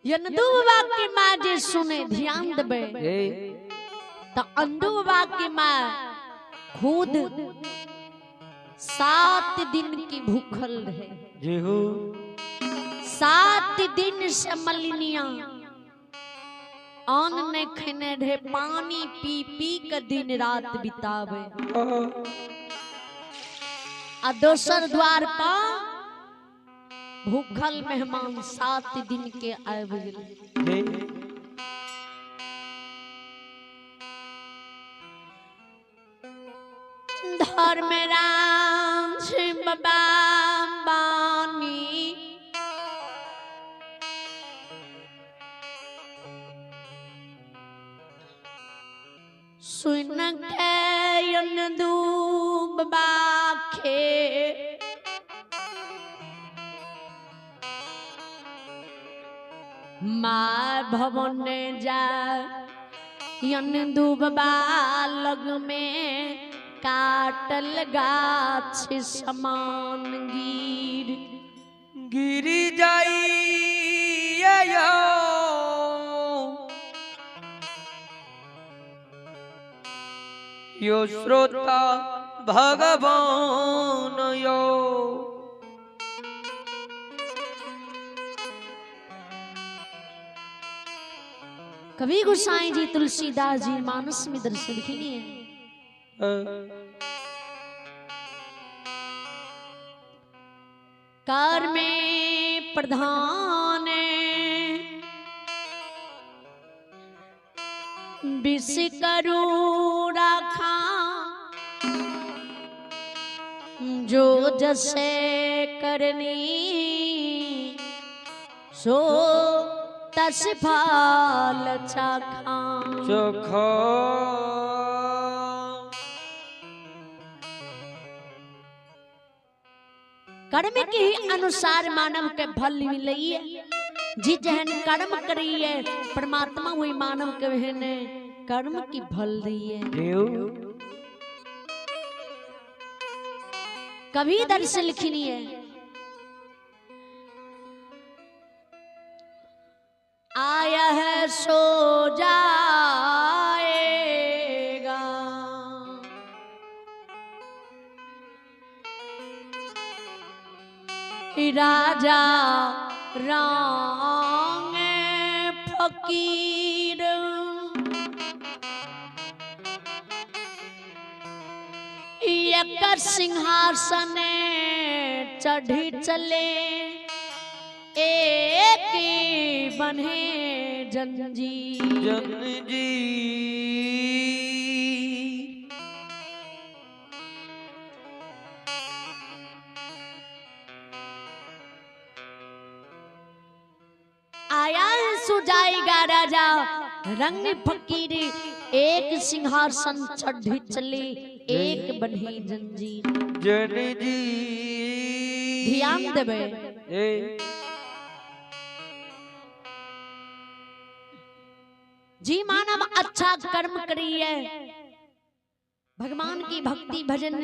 यंदू बाबा के माँ जे सुने ध्यान देबे ए तो अंदू बाबा के माँ खुद 7 दिन की भूखल रहे। जी हो। 7 दिन से मलिनिया अन्न नहीं खेने रहे, पानी पी पी के दिन रात बितावे। आ दोसर द्वार पर भूखल मेहमान 7 दिन के आबि गेल। धर्म राम बाबा बानी सुन के यंदू बाबा खे माँ भवन जा यंदू बाबा लग में काटल गाछ समान गिर गिरी जाई। यो श्रोता भगवान यो कवि गोसाई जी तुलसीदास जी मानस में दर्शन लिखनी है। कर में प्रधान विष करू राखा जो जसे करनी सो तस फाल चाखा चखा। कर्म के ही अनुसार मानव के फल मिलई। जी जहन कर्म करिए परमात्मा वही मानव के बहने कर्म की फल दिए। कभी दर्श लिखनी है। आया है सो जाएगा राजा रंग फकीर एक सिंहासन चढ़ी चले एक बने जंजीर जंजीर। आया सुजाएगा राजा रंग फकीर एक सिंहासन चढ़ी चले एक बने जंजीर जंजीर। ध्यान देवे जी मानव अच्छा कर्म करिए, भगवान की भक्ति भजन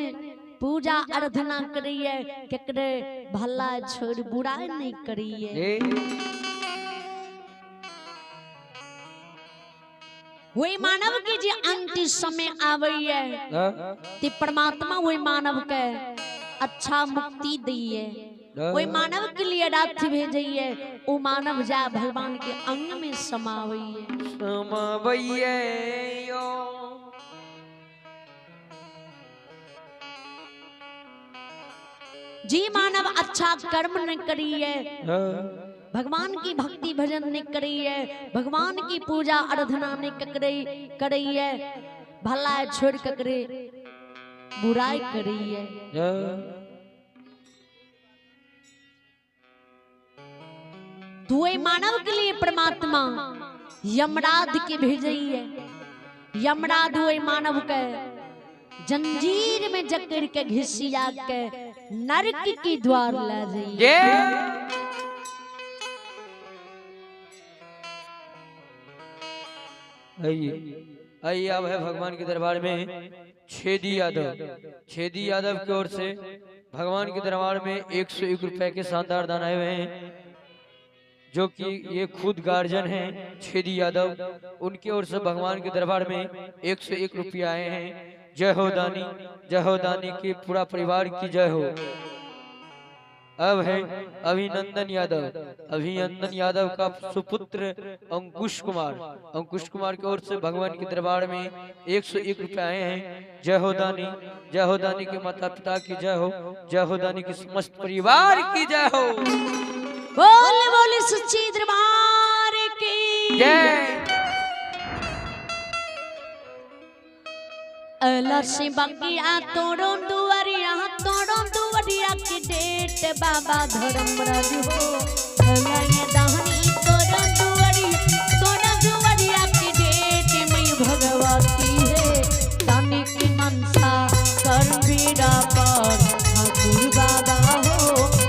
पूजा आराधना करिए, केकरे भला छोड़ बुरा नहीं करिए। वही मानव के जे अंतिम समय आवैये ते परमात्मा वही मानव के अच्छा मुक्ति दिए, वही मानव के लिए रात भेजइए, वो मानव जा भगवान के अंग में समावइए समावइए। जी मानव अच्छा कर्म न करिए, भगवान की भक्ति भजन नहीं करिए, भगवान की पूजा आराधना नहीं करिए, भला छोड़ करे बुराई करिए। तो मानव के लिए परमात्मा यमराज के भेजइए, यमराज वही मानव के जंजीर में जकड़ के घिसिया के नरक की द्वार ला जाइए। आइए अब है भगवान के दरबार में छेदी यादव, छेदी यादव की ओर से भगवान के दरबार में 101 रुपए के शानदार दान आए हुए हैं। जो कि ये खुद गार्जियन हैं छेदी यादव, उनकी ओर से भगवान के दरबार में 101 रुपया आए हैं। जय हो दानी, जय हो दानी के पूरा परिवार की जय हो। अब है अभिनंदन यादव, अभिनंदन यादव का सुपुत्र अंकुश कुमार, अंकुश कुमार की ओर से भगवान के दरबार में 101 रुपये आए हैं। जय हो दानी, जय हो दानी के माता पिता की जय हो, जय हो दानी के समस्त परिवार की जय हो। बोल बोल सच्ची दरबार की जय। अलसी बगिया तोड़ो दुआरिया, तोड़ो दुआरिया की डेट बाबा धर्मराज हो। अलय दाहनी तोड़ो दुआरिया, तोड़ो दुआरिया की डेट मई भगवती है। दानी की मनसा कर बीड़ा पर ठाकुर बाबा हो,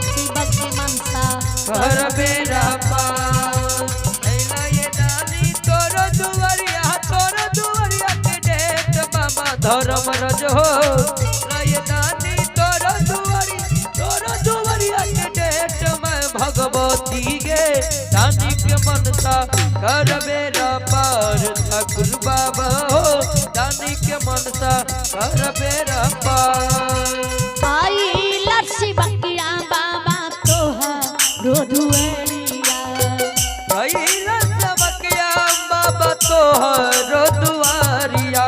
शिव की मनसा कर बेड़ा पार। अलय दानी तोड़ो दुआरिया, तोड़ो दुआरिया की डेट बाबा धर्मराज हो। दानी तोरो दुआरी, तोरो दुआरिया के डेट में भगवती गे। दानी के मनसा कर बेरा पार ठाकुर बाबा हो, दानी के मनसा कर बेरा पार। आई लस्सी बकिया बाबा तोहा रोधुआरिया, आई लस्सी बकिया बाबा तोहा रोधुआरिया।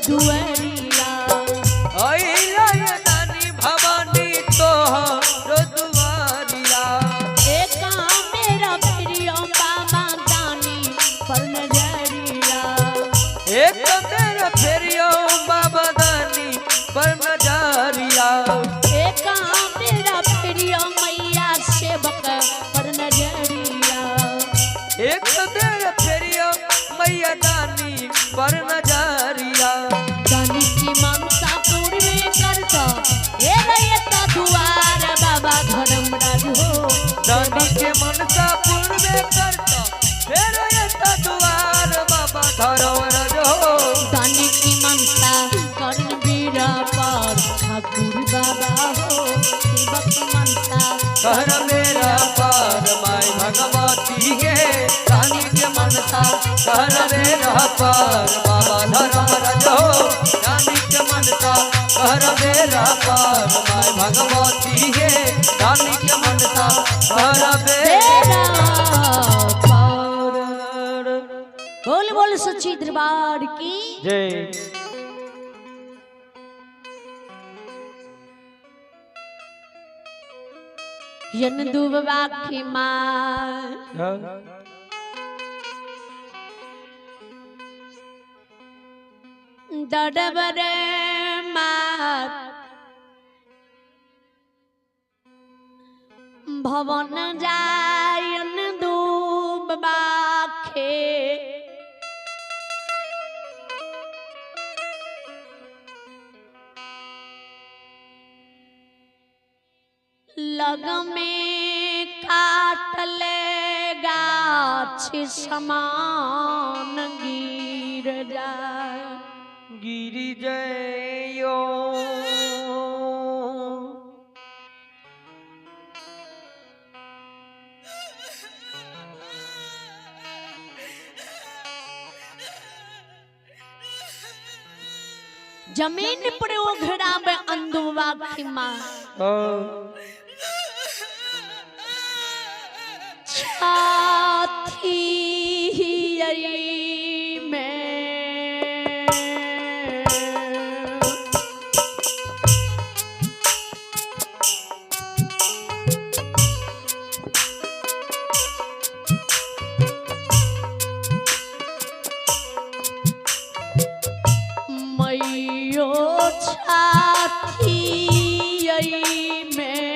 दुआरिया, आई दानी भवानी तोहा दुआरिया। एक मेरा प्रिय बाबा दानी पर नजरिया, एक मेरा प्रिय बाबा दानी पर नजरिया। एक मेरा प्रिय मैया सेवक पर नजरिया, एक मेरा प्रिय मैया दानी पर नजरिया। दानी की मनसा पूर्वे करता ए रैता दुआर बाबा धर्मराज हो। दानी के मनसा पूर्वे करता ए रैता दुआर बाबा धर्मराज हो। दानी की मनसा कर्ण बीरा पर ठाकुर बाबा हो, शिव की मनसा कर मेरा पार माय भगवती के। दानी के मनसा कर मेरा पार बाबा धर्मराज हो। दानी के मनसा कर मेरा पार माय भगवती के। दानी के मनसा कर मेरा पार। बोल बोल सच्ची दरबार की जय। यन दुबा की माँ दडबर मार भवन जायन दुबा खे लग में काटल गाछ समान गिर जाए, गिर जयो। जमीन पर ओघड़ा में अंधुआ की माँ छाती में मैयो छाती में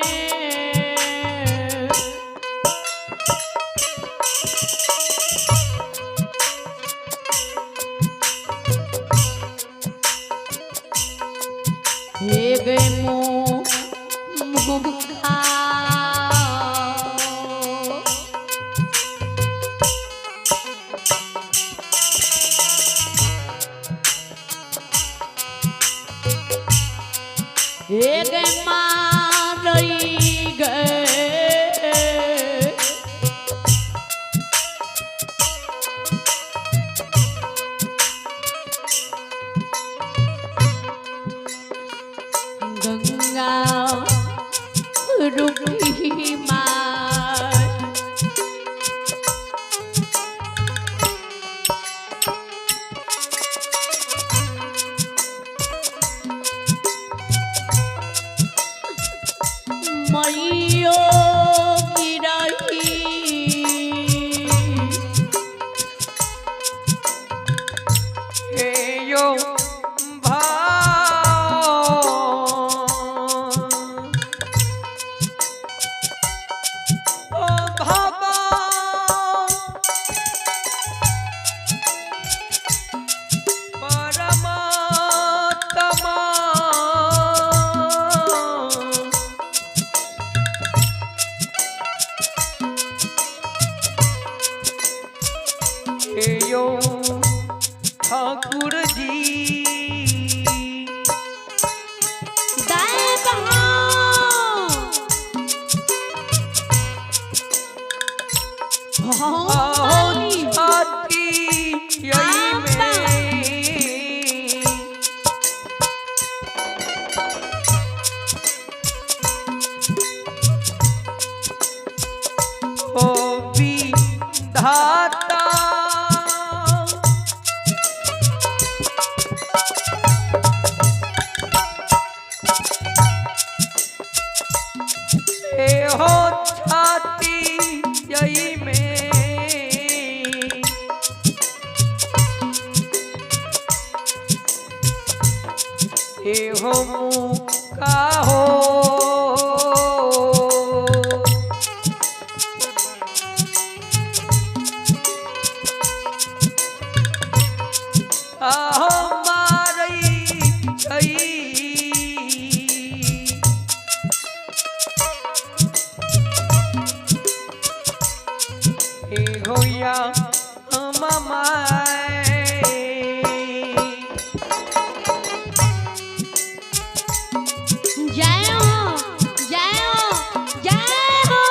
हे गे मुँह मुखा हे गे माँ। मारई गए। गंगा रूपी मार मैयो गिरही हे यो भाव ओ भावा परमात्मा हे यो ठाकुर जी। दाएं बहाओ आओ भवानी छाती यही में ओ विधाता ए हो छाती यही में ए हो मुका हो आहो मारई छई हे होया ममाए। जय हो जय हो जय हो।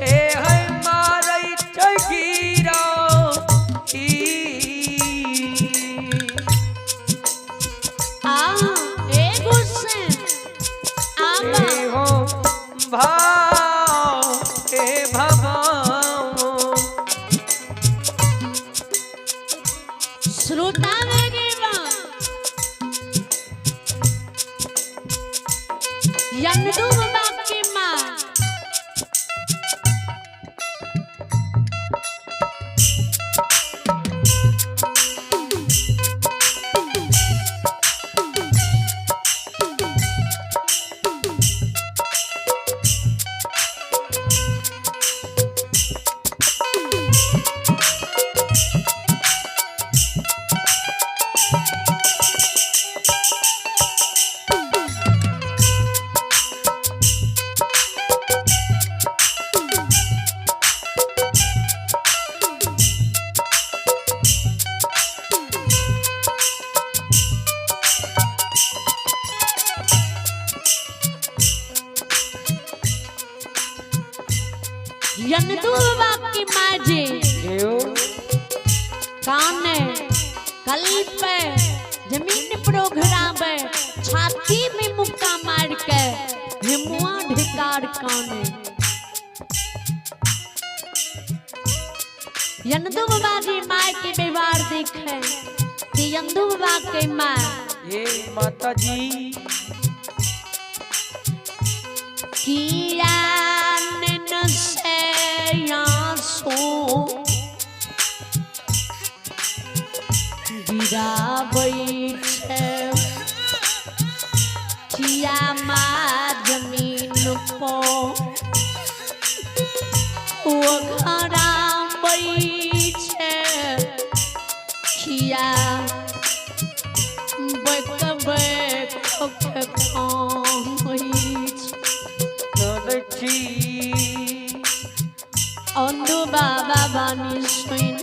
ए है मारई चगीरा आ ए गुस्से आबा हे हो भाव हे भवाओ श्रोता लगेगा यंदू बाबा की माँ यंदू बाबा की माँ जी देव कान कल्प जमीन पर उघरावे छाती में मुक्का मार के हिमुआ ढिकार काने। यंदू बाबा जी माँ के व्यवहार देखे कि यंदू बाबा के माँ ये माता जी किया नैन से आंसू गिराबै छै किया माँ जमीन पर ओघराबै छै किया बैक बैक खाइ छै। चलै छी अंधु बाबा बानी सुन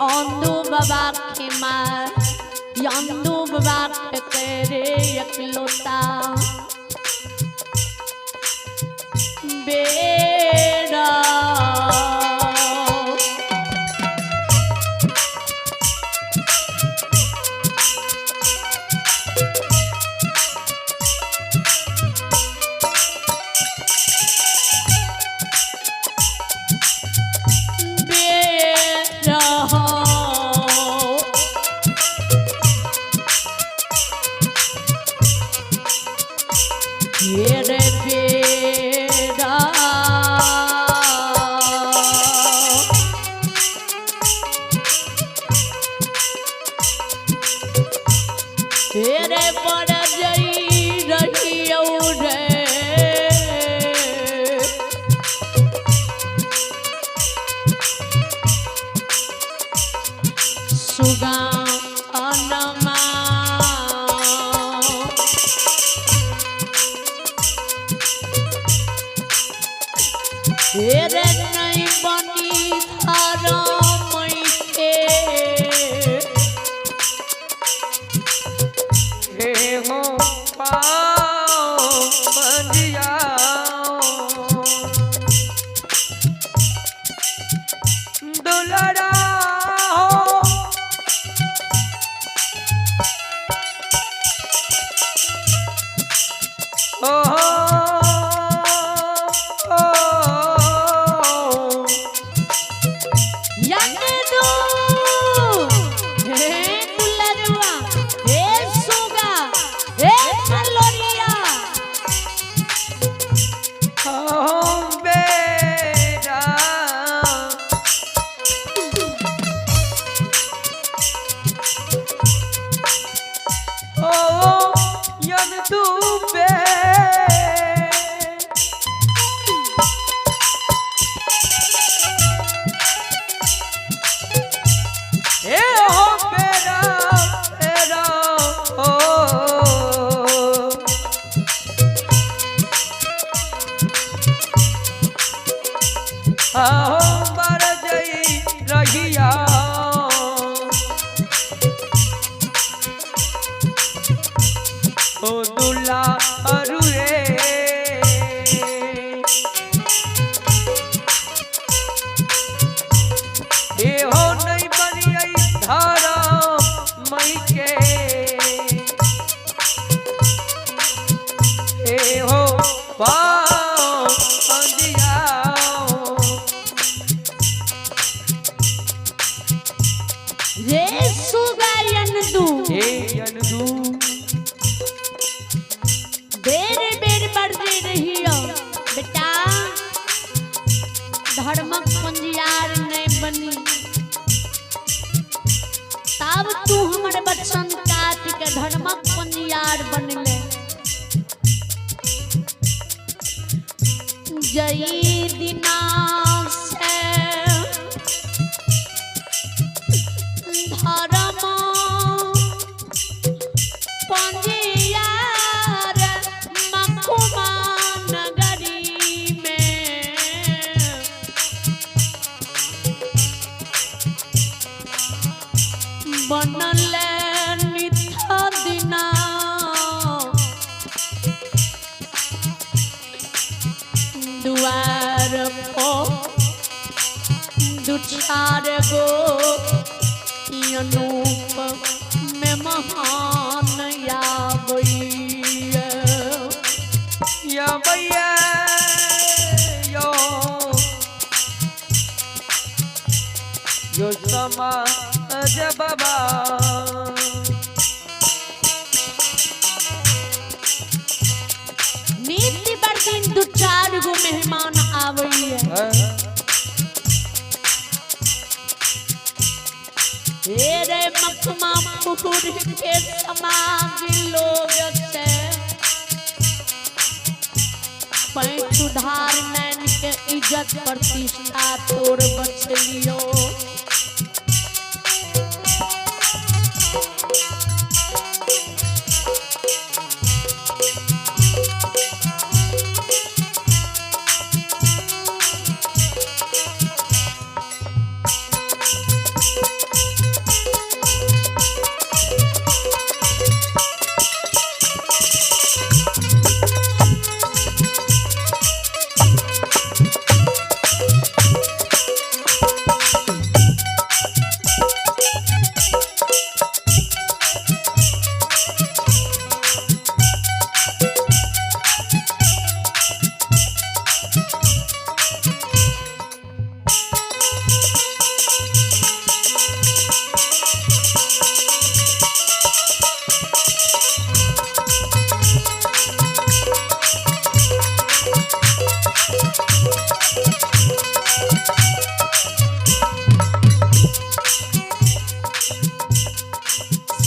अंधु बाबा के मार अंधु बाबा के तेरे एकलोता। रे बेरा रे पर जई रहियौ रे सुगा रे नहीं बनी थारा के। हे हो पाओ बंदियाओ दुलरा हो ओ हो यज्ञ दो हे दुलरुआ हे सुगा हे मलोरिया बेरा ओ यन तू बे ए हो बेरा बेरा ओ आओ मर जई रहिया ओ दुल्ला अरु रे ए हो नहीं बनी आई धारा मई के ए हो पाओ अंदियाओ रे सुगा यन दू हे अनदू बेर बेर बरजे रहियो बेटा धर्मक पंजियार नहीं बनी तब तू हमर बचन काट के धर्मक पंजियार बनले जई दिना से धर्म पंजियार मखुमा नगरी में बनल नित दिना दुआर पर दू चार गो अनूप में महान आबैया। या भैया यो यो समाज बाबा नित्य बरदिन दू चार गो मेहमान आबैया। हे रे मखमा पुर के समाज लोग से पैठ उधार नैन के इज्जत प्रतिष्ठा तोड़ बचलियो।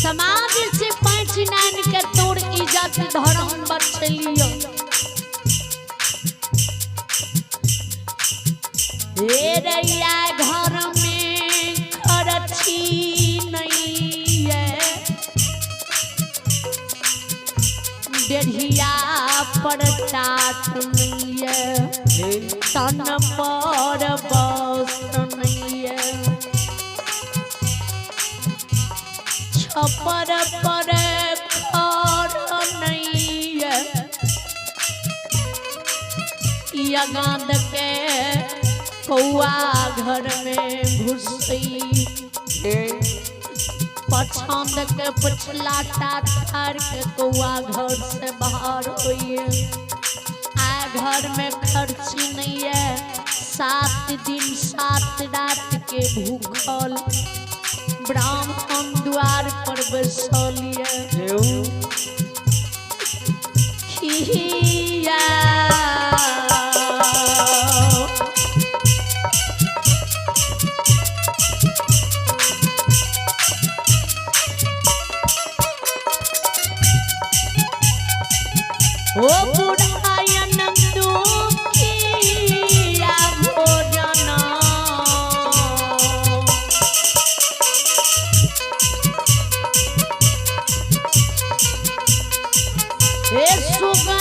समाज से पाँच नान के तोर इज्जत धर्म बचलियो। हे रैया घर में खर्ची नहीं है, डेढ़िया पर टाट नहीं है, तन पर वस्त्र नहीं है, छपर पर खर नहीं है, यगाद के कौआ घर में घुसी, पछांद के पछला ठार के कौआ घर से बाहर होइए। आ घर में खर्ची नहीं है, 7 दिन 7 रात के भूखल ब्राह्मण द्वार पर बैसल ये। खिया ओ बुढ़ायन दुखिया भोजन, हे सुगना